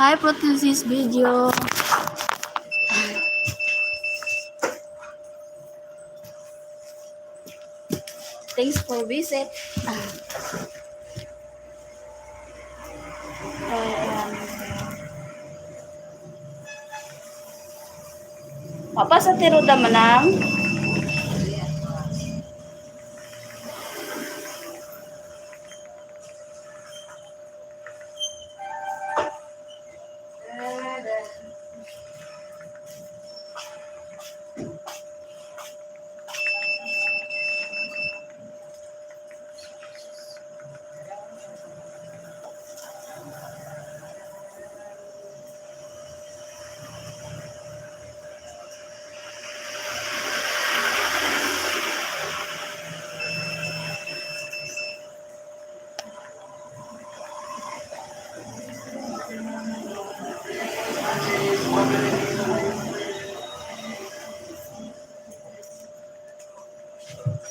Hi, Protesis video. Thanks for visit. Ayan. Papa sa tiruda manang.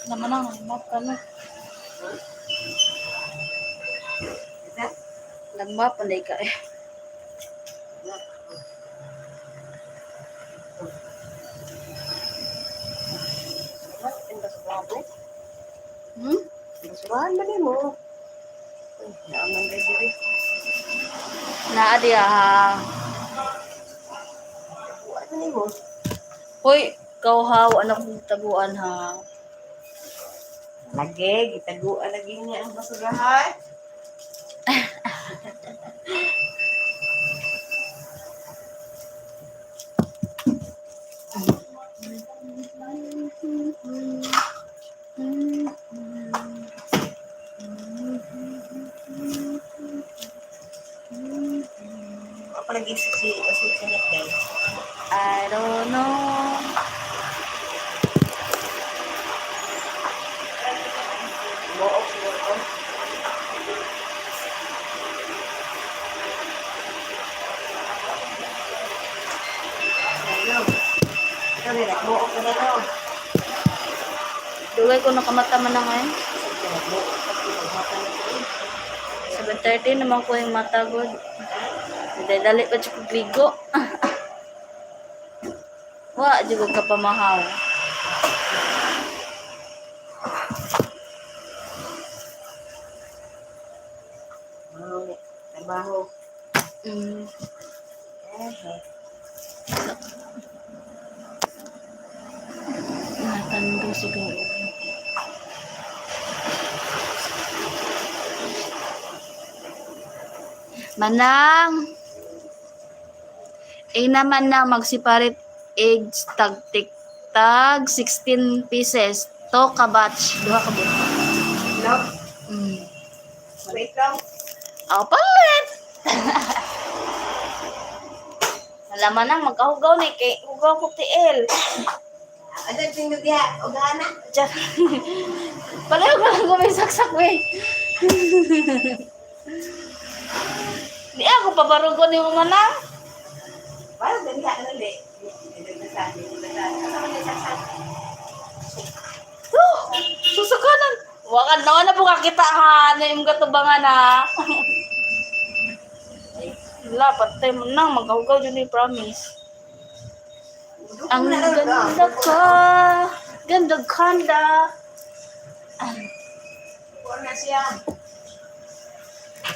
Naman ang nagmap ka no. Nagmap panday ka eh. Hmm? Basurahan ba mo? Ay, naaman kayo diri. Naa di ha. Buwan na mo. Hoy, ikaw ha, wala kong taguan ha. Lagi, gitaguan lagi niya ang basurahan. Wa pa lagi si si si guys. I don't know. Buok siguro ko. Ano? Ikaw rin, nagbuok ka na no. Dugay ko nakamata man na ngayon. Nagbuok ka mata na ko. 7:30 naman ko yung mata god. Dali pa jud kog ligo. Wa jud ko kapamahaw. Wow, trabaho. Eh, Natando siguro. Manang. Eh naman na mag-separate eggs tag tik tag 16 pieces. To ka batch, duha ka buto. No? Wait lang. Oh, palit. Alam na magkahugaw ni kay hugaw ko tiil. Ano tingog diha? Ugana. Diyan. Pareho ka lang kami saksak we. Di ako pabarugo ni mo manang. Parang dali ha, ano di? Dali sa dali sa. Asa man saksak? Oh, susukanan. Wakan na na po kakita ha. Ano yung katubangan ha. Wala, patay mo nang. Magkahugaw dyan yung promise. Ang ganda ka. Ganda kanda. Kuha na siya.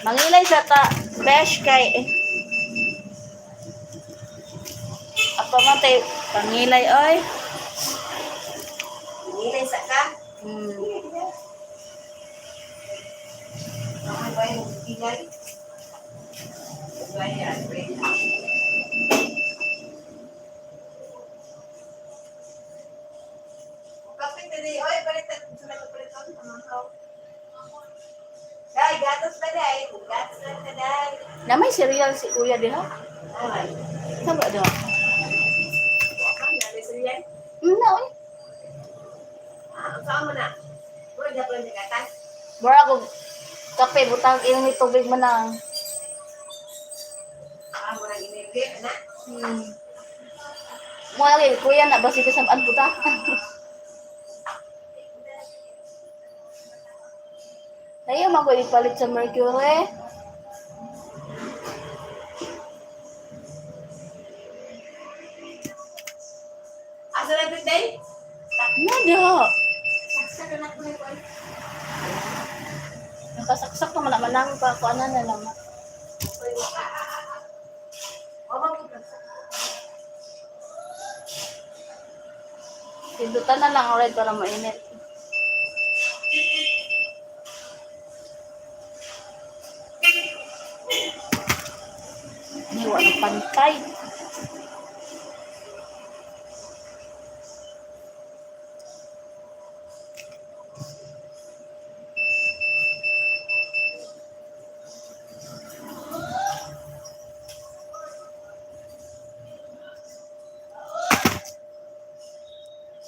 Mangilay sa ta. Besh kay. Eh. Apa man tayo. Pangilay oy. Ngilay sa ka. Ako ba yung ingay? Bayan, wait. Kapit na di, oy, palit na, sunod ko palit ko, pamangkaw. Day, gatas ba day? Gatas lang ka day. Na may cereal si kuya diha. Ay, Saan ba diha? wala na, may suriyan. Na oy. Ah, ang saan mo na? Puro dyan na gatas. Mura ko kape butang inom ni tubig man lang. Ah, mo nang inilgi, na. Mo lagi kuya na basi kasabaan puta. Nayo man ko ipalit sa Mercury. Asa na ito, day? Na diha. Saksa na ko na ko. Nakasaksak pa man manang pa ko ana na lang. Pindutan na lang ulit para mainit. Ni wala pantay.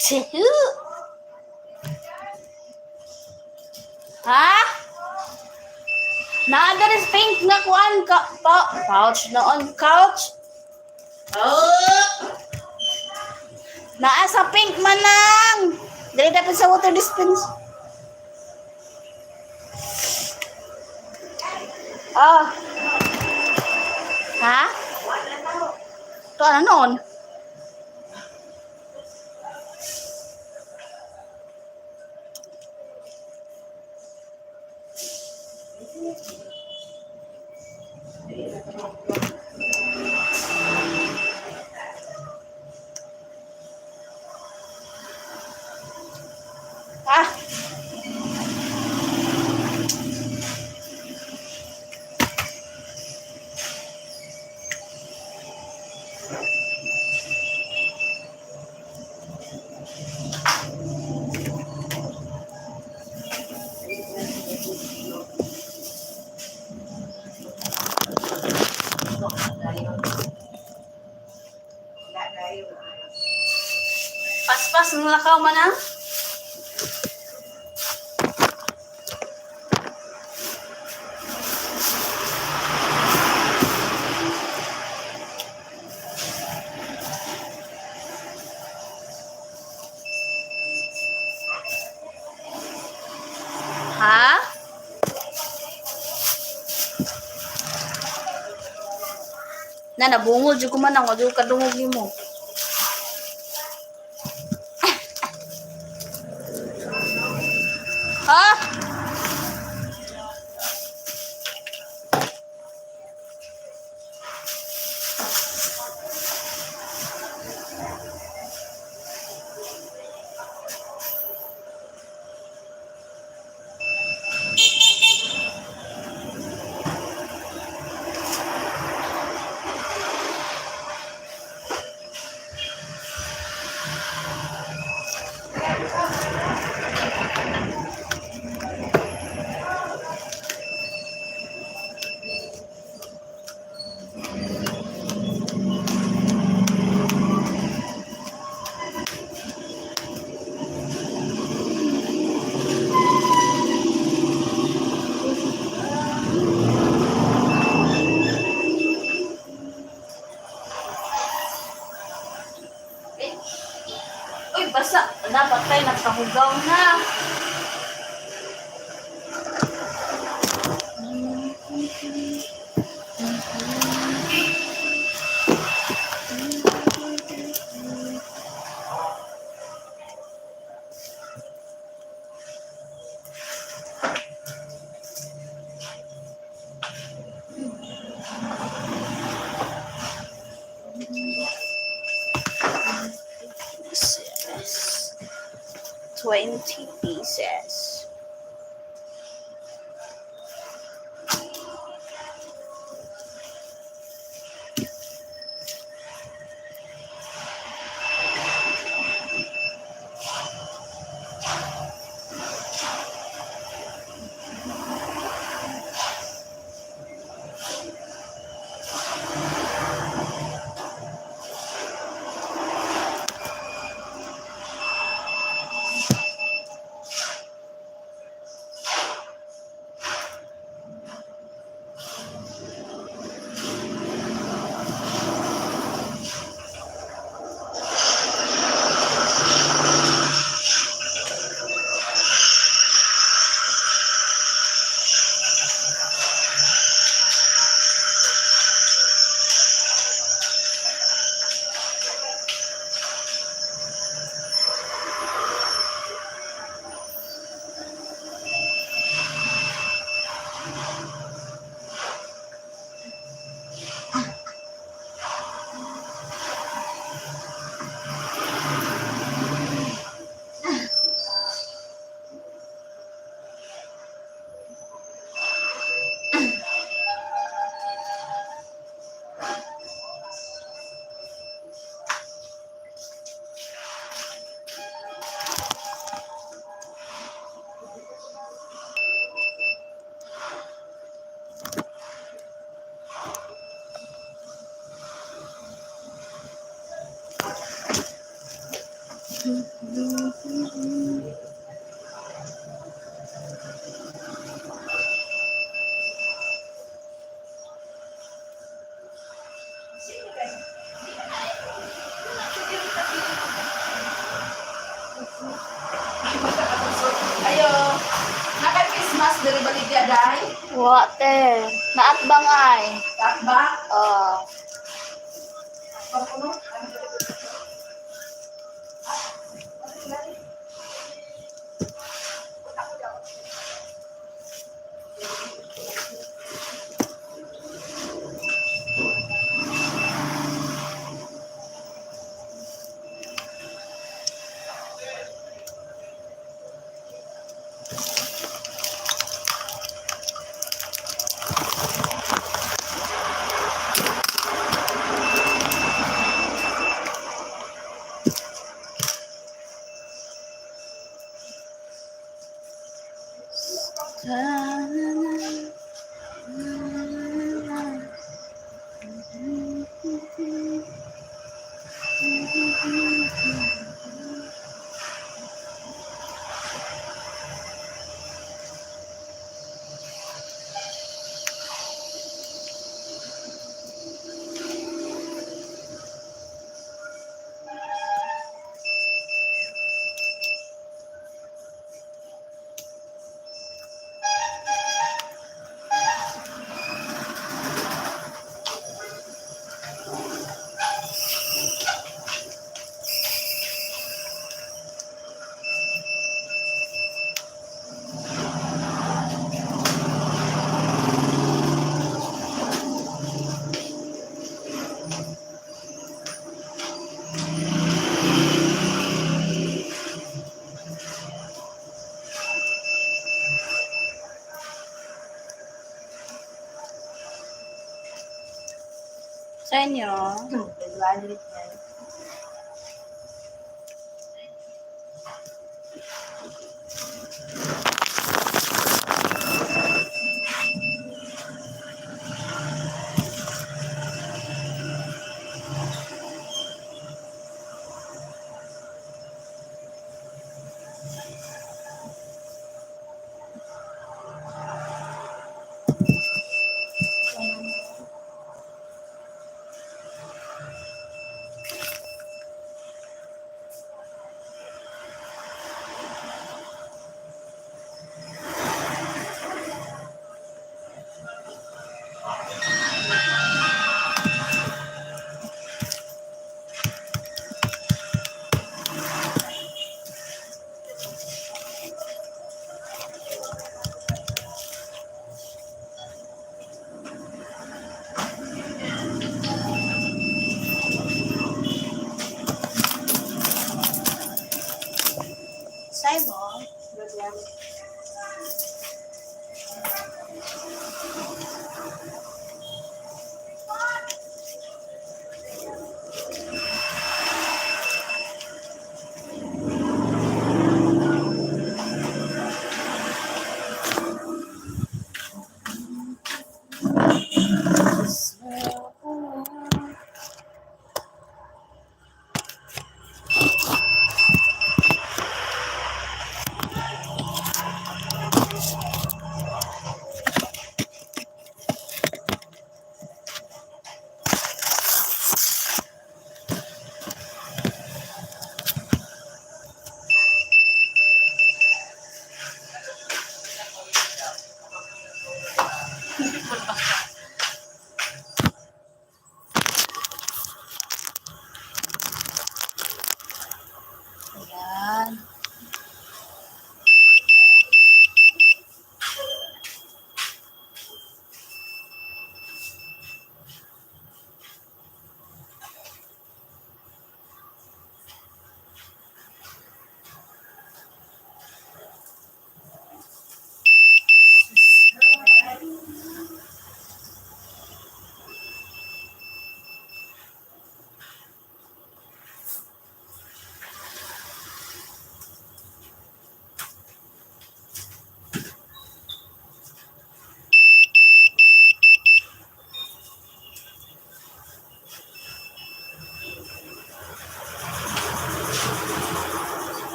Chihu. Ha? Naa is pink na kuan ka pa pouch na on couch. Oh! Naa sa pink manang. Dili dapat sa water dispense. Ah. Ha? To ano noon? Ah. Paspas ng lakaw manang. Ha? Na nabungol jud ko man ang jud kadungog nimo. Ha? Dapat tayo nagkahugaw na. Pieces. 20 pieces. Ayo. Naka Christmas diri baligya dai. Wa te. Naatbang ay. Takba. Oh. Papuno. Sa inyo? Graduate na.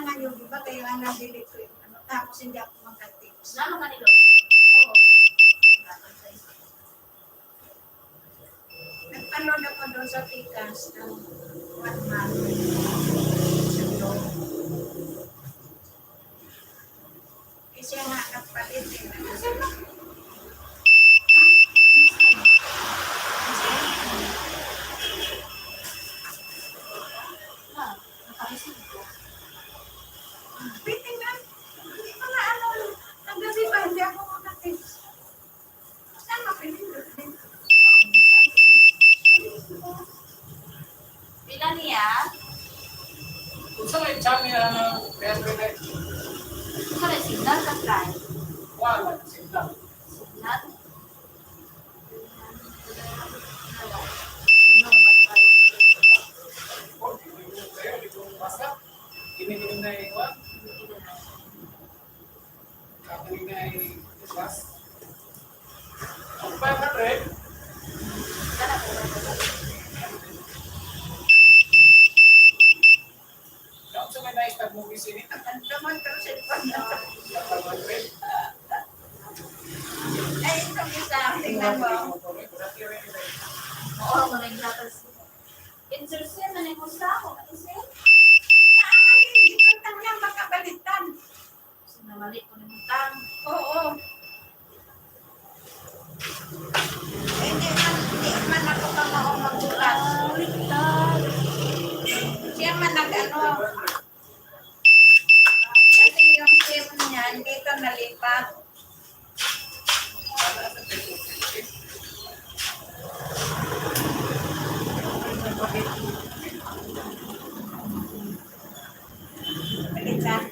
Nga yung iba, kaya nga na-delete ko yung ano. Tapos hindi ako magka-tips. Lalo ka nilo. Oo. Nagpanood ako doon sa Pikas ng one month. Sa Globe. Eh siya nga nagpalit eh. Ano? Na, nakaisip ko. Pwede nga. Hindi ko na ano. Ang gabi pa, hindi ako makatips. Saan mapinindot din? Pila niya? Unsa may chat niya na PSB? Sa may signal ka try. Wala, signal. Signal. Signal ba try? Oh, hindi mo kayo, hindi ko basta. Ininom na iwan, kapoy na i-bus. Ang 500, dapat sa may na-start movie sini, Ang naman to cellphone na to. 500. Ay, itong isa. Tingnan mo. Oo, mga inglatas. Insertion na ni Musa ako. Ano siya? Naaman, hindi ko tanglang makabalitan. Sinamali ko ni Mutang. Oo. Eh, hindi man ako kamao magbukas. Siya man nag-ano. Kasi yung SIM niya, dito nalipat. Balitan.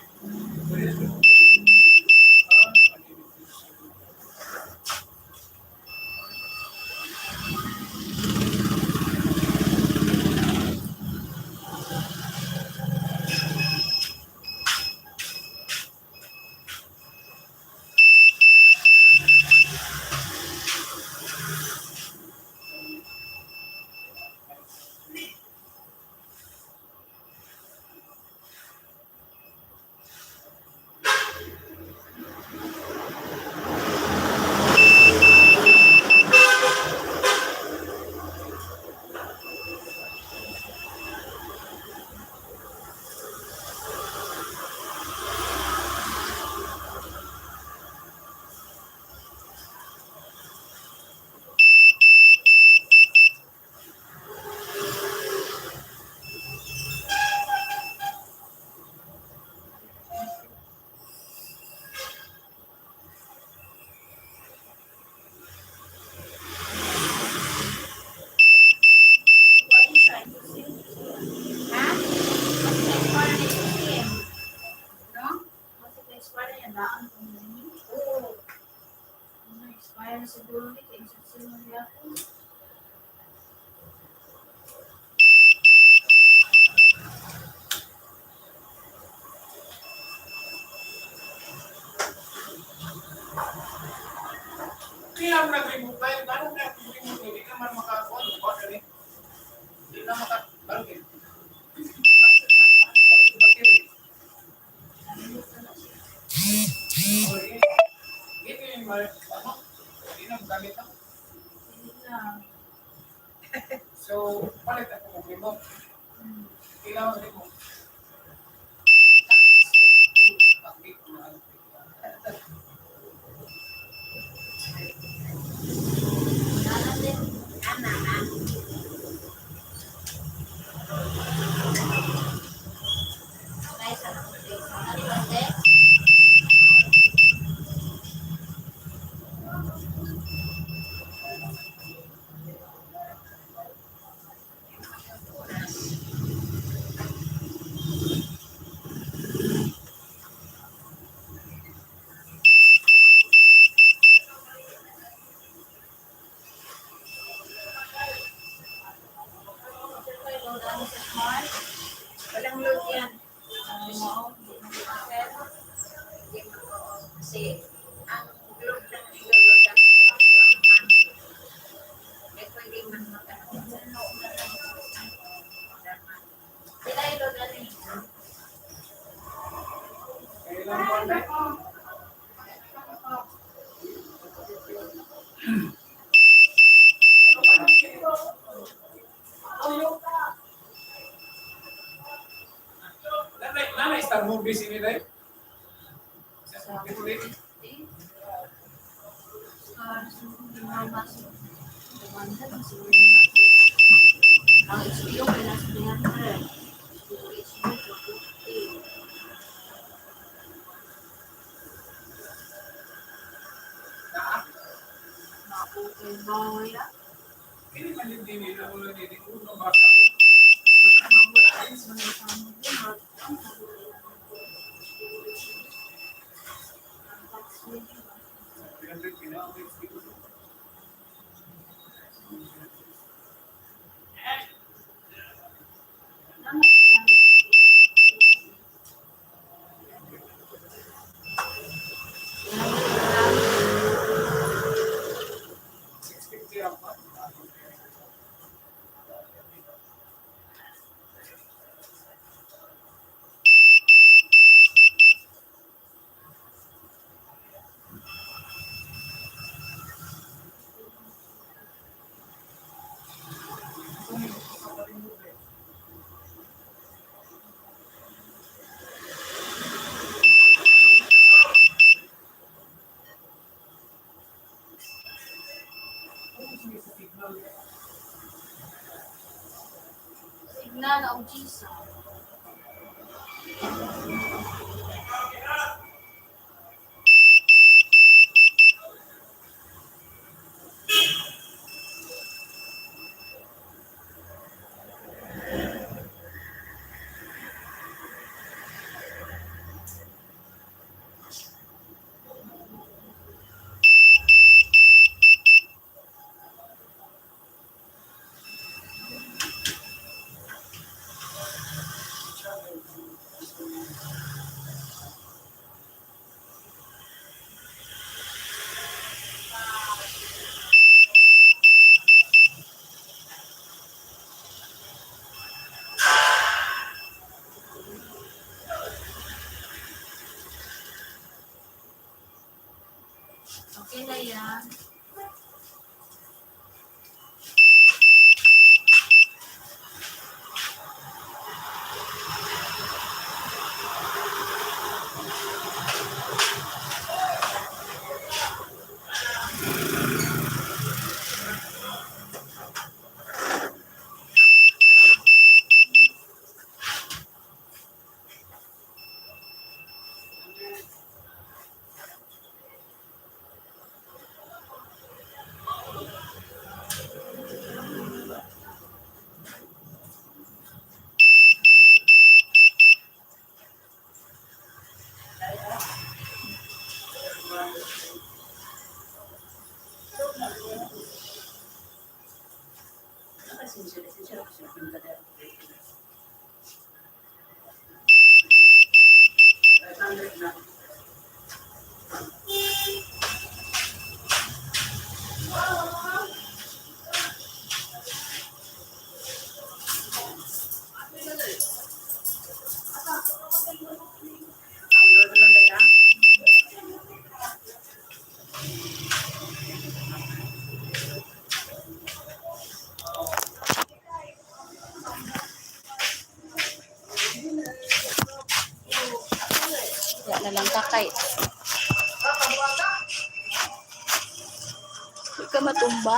Ha? No? Oo. Expire na siguro ni kay insertion mo niya ako. Kaya mo nag-remove tayo, lalo na nag-remove, hindi ka man makakuha, ba ka rin? Hindi na makabalgin. Hindi yung ano, hindi na gamit na. Hindi na. So, palit ako mag-remove. Kailangan remove. Tag 650. Bakit ko na ano. Nalan din. Ana, ha? Nice ano ko Ano ba te? Walang load yan. Oo, hindi na sir. Hindi mag-oo. Kasi ang load lang iloload ang one month. Eh, pwede man mag-ano. Pila ilo dali. Nanay, nanay star movie sini dai. Sa Netflix. Ang HBO kay nasa 300. Yung HBO 250. Na, Mabuhay bawya. kini man yung dini na ulo dini uno basa ko. Wala ang mga tamo din. Ang 300 pina ang HBO. 650 ang pa. Signal o Gisa. Okay na yan. Wala na lang kakay. Huwag ka matumba.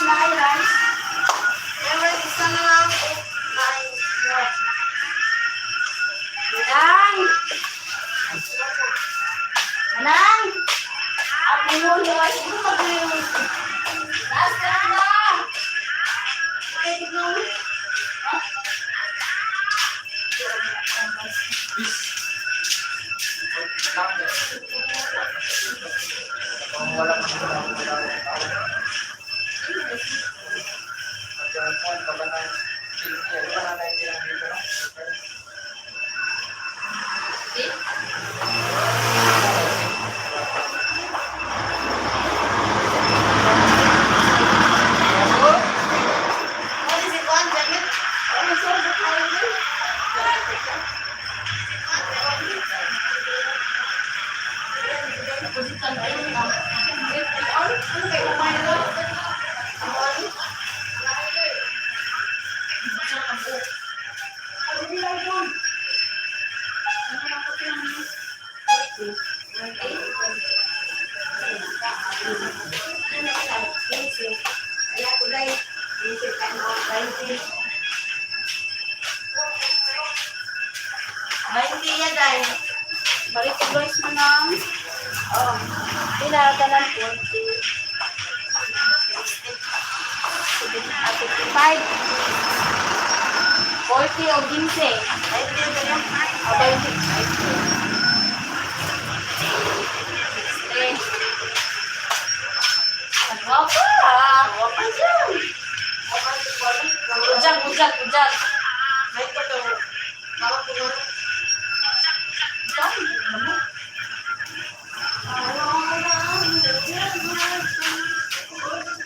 Na rice. Meron isa na lang. 8, 9. Manang! Manang! Ako mo, rice. Ano mag-rice? Taas ka na! Okay, tignan mo. Wala pa wala wala wala. At yung phone, baka na wala na yung dito, no? Eh? Ano si Juan, Janet? Ano sa Ano kayo kumain na? Kaya kulay, isip ka na, 20. 20 yan dahil. Balik ko rice, Manang. Oh. Pila ka ng 40. 60. 55. 40 o 15. 20 yan. O 20. 60. Ang guwapa. Guwapa dyan. Ujag, ujag, ujag. May ito. Baka puno.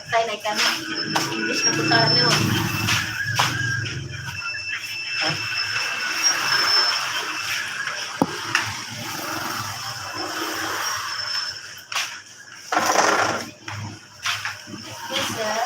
Tay na ka na. English na punta niyo. Yes, sir.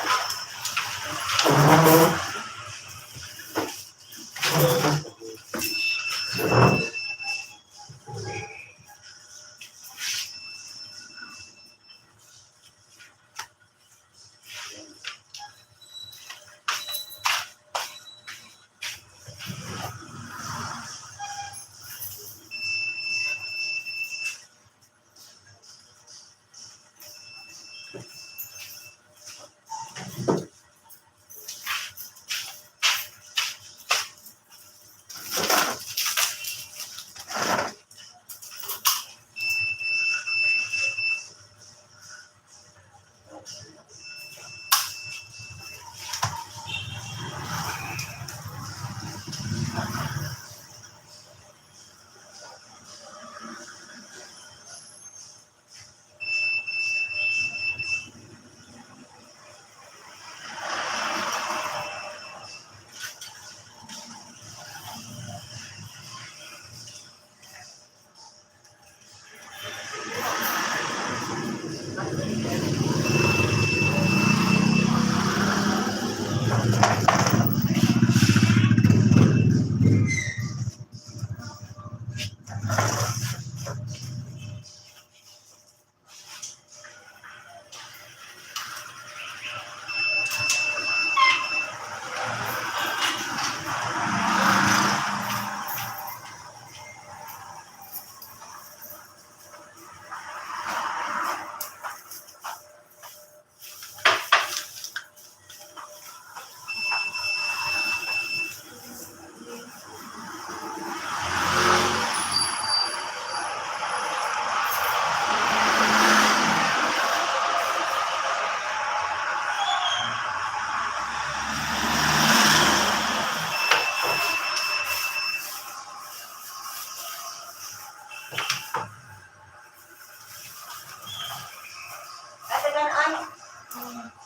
Kasi ganon.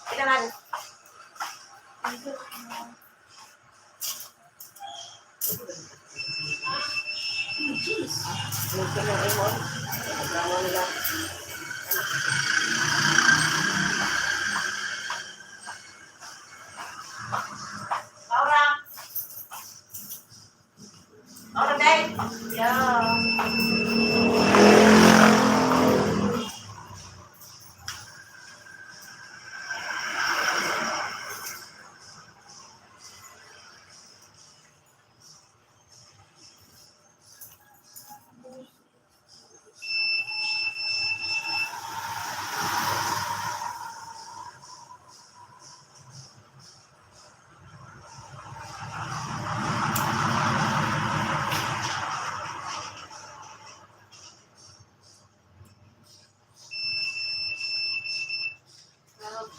Kailangan. Jeez. Laura. Laura, Day. Yeah.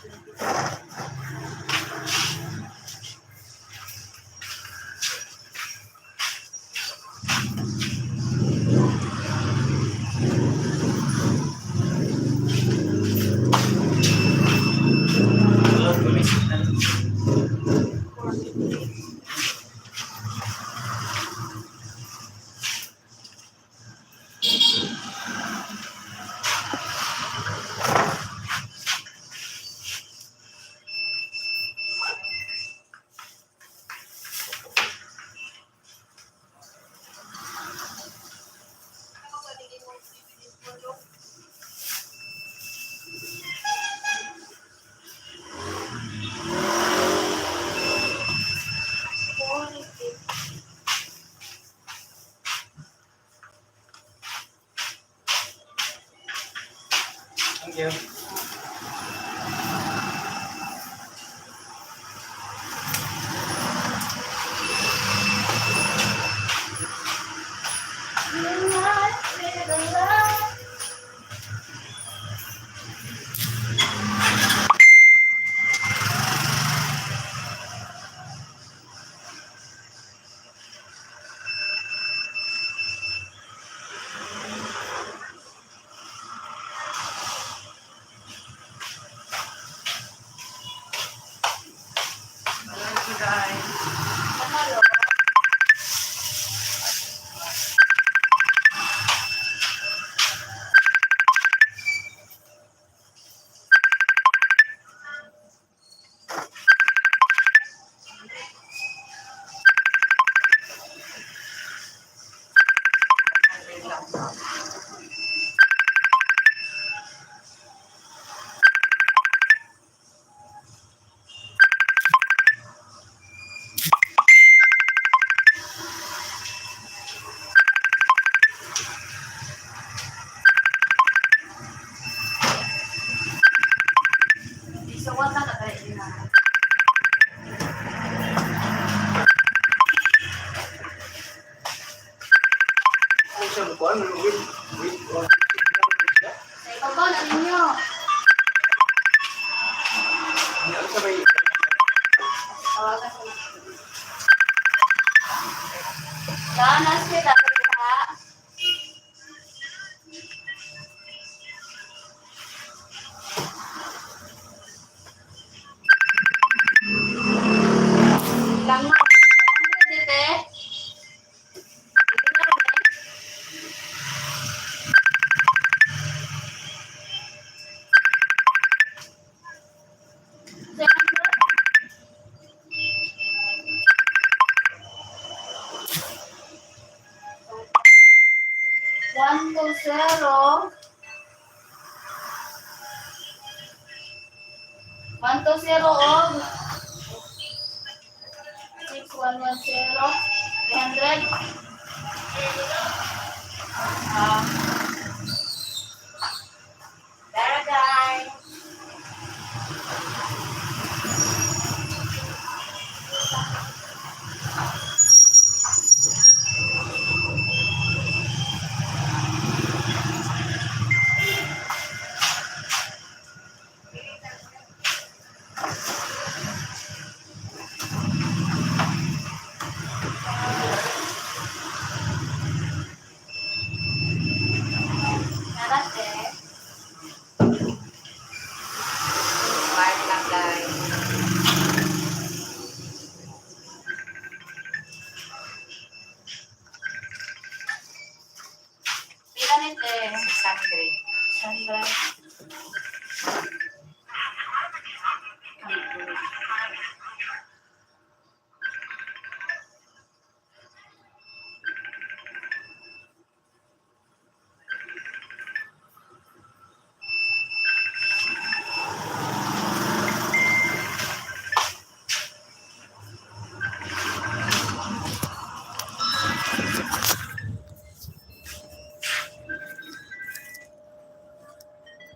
Thank you. Thank you, guys. Hello. Isuwat na ka tayo na. Ano siya mo kuan? With with or Sa ibabaw na ninyo. Ano sa may Tawagan ko na. Sana sila ha. Lang na. 100 dito. 120. 120 og 6110 300. Ah, Tara, guys. Tara, te. Smart lang, guys. Pila ni te? 600. 100.